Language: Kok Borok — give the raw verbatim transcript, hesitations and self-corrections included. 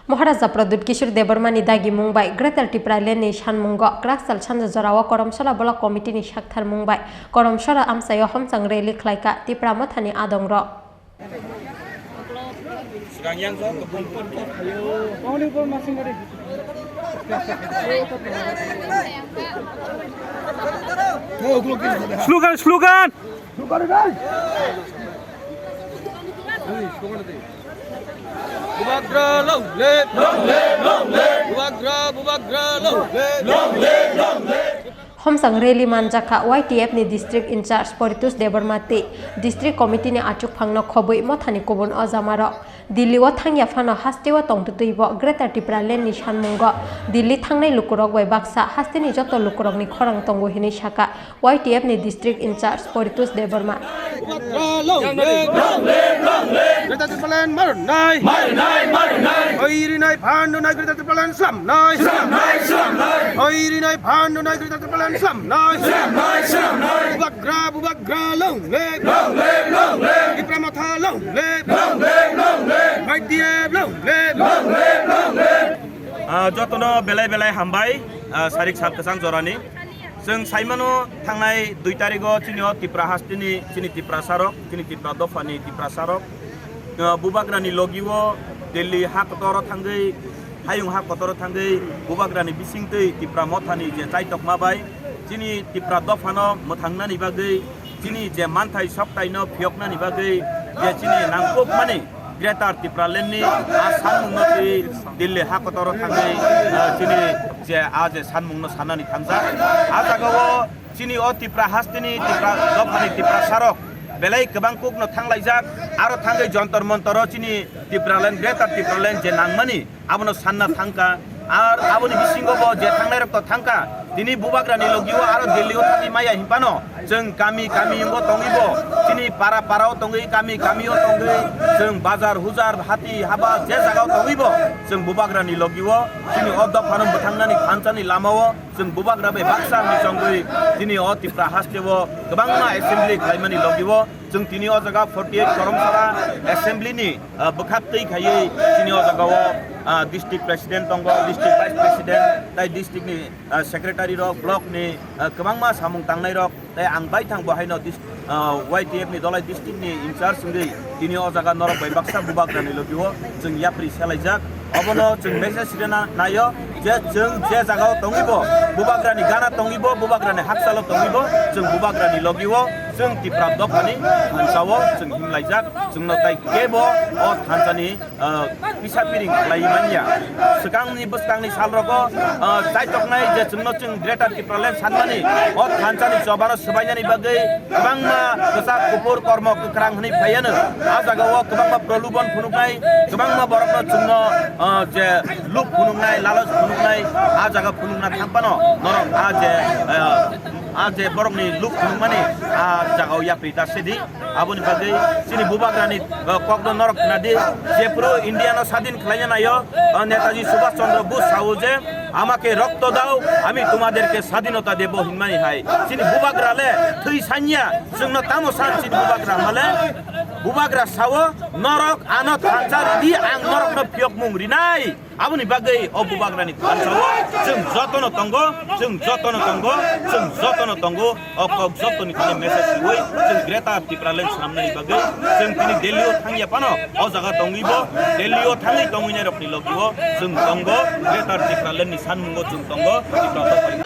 Maharaja Pradyut Kishore Debbarmani dagimung bai Greater Tipraland ni sanmungo Kwrakchal Sanja Jorao Koromsora Block Committee ni saktharmung bai Koromsora amchaio homchang rally khlaikha Tipra Mothani adongrok. Slogan, slogan! Bubagra long live! Long live, long live! Bubagra, Bubagra long live! Long live, long live! Homsang rally manjakha Y T F ni district in charge Poritos Debbarma tei district committee ni achukphangno khobwi mothani kubun ojamarok. Delhi o thangya phano hasteo tongtwtwibo Greater Tipraland ni sanmungo Delhi thangnai lukurok bai baksa hasteni joto lukurokni khorang tongo hinwi sakha Y T F ni district in charge Poritos Debbarma. Long live, long live, long live. Greater Tipraland marnai. Marnai, marnai. Oi rinai phan nai Greater Tipraland slamnai. Slamnai, slamnai. Oi rinai phan nai Greater Tipraland slamnai. Slamnai, slamnai. Bubagra, Bubagra long live. Long live, long live. Tipra Motha long live. Long live, long live. Y T F long live. Long live, long live. Ah, jotono belai belai hambai, ah, sarik sal kwchang jorani. Chwng saimano thangnai dui tarigo chini o Tipra hasteni chini Tiprasarok, chini Tipra dophani Tiprasarok, ah, Bubagrani logio Delhi ha kotoro thangwi, hayung ha kotoro thangwi Bubagrani bisingtwi Tipra Mothani je chaitokma bai chini Tipra dophano mwthangnani bagwi, chini je manthai soktaino phiyoknani bagwi je chini nangkukmani Greater Tipraland ni a sanmungno twi Delhi ha kotoro thangwi, ah, chini je a je sanmungno sanani thangjak. A jagao chini o Tipra hasteni Tipra dophani Tiprasarok belai kwbang kukno thanglaijak, aro thangwi Jontor Montoro chini Tipraland, Greater Tipraland je nangmani, abono sanna thangkha. Ar aboni bisingo bo je thangnairok to thangkha, tini Bubagrani logio aro Delhi o thangwi maya hinphano chwng kami kami wngbo tongwibo, chini para para o tongwi, kami kami o tongwi, chwng bazar hujar hati haba je jaga o tongwibo chwng Bubagrani logio chini o dophano mwthangnani thansani lamao chwng Bubagra bai baksa wngwi chongwi tini o Tipra hasteo kwbangma assembly khlaimani logio chwng tini o jaga forty eight Koromsora assembly ni ah, bwkhak twi khaiwi chini o jagao, ah, district president tongo, district vice president, tai district ni, ah, secretary rok, block ni, ah, kwbangma samung tangnai rok, tai ang baithang bo haino dis-, ah, Y T F ni Dholai district ni in charge wngwi tini o jaga norok bai baksa Bubagra ni logio chwng yapri selaijak. Obono chwng message rina naio je chwng je jagao tongwibo, Bubagra ni gana tongwibo, Bubagra ni haksalo tongwibo, chwng Bubagra ni logio chwng Tipra dophani thansao chwng himlaijak. Chwngno tai kebo o thansani ah, kisa piring khlai manya. Swkangni bwskangni salrogo, ah, chaitoknai je chwngno chwng Greater Tipraland sanmani, o thansani chobaro swbainani bagwi kwbangma kwchak kuphur kormo kwkhwrang hwnwi phaiano. A jagao kwbangma prolubon phunuknai, kwbangma borokno chwngno, ah, je luk phunuknai, lalos phunuknai, a jaga phunukna thangphano norok a je, ah, a je borokni luk phunukmani a jagao yapri ta sedi. Aboni bagwi chini Bubagrani, uh, kokno norok khna di, jephru India no sadin khlaina naio, uh, Netaji Subhash Chandra Bose sao je, "Amake rokto dao, ami tumaderke sadinota debo," hinmani hai. Chini Bubagra le thwi sanya, chwngno tamo san chini Bubagra hale? Bubagra sao, "Norok ano thansa ridi, ang norokno phiyokmung rinai." Aboni bagwi o Bubagrani thansao chwng jotono tongo, chwng jotono tongo, chwng jotono tongo. O kok jotoni thani message riwi chwng Greater Tipraland swnamnani bagwi chwng tini Delhi o thangya phano o jaga tongwi bo, Delhi o thangwi tongwinai rokni logio chwng tongo, Greater Tipraland ni sanmungo chwng tongo, Tipra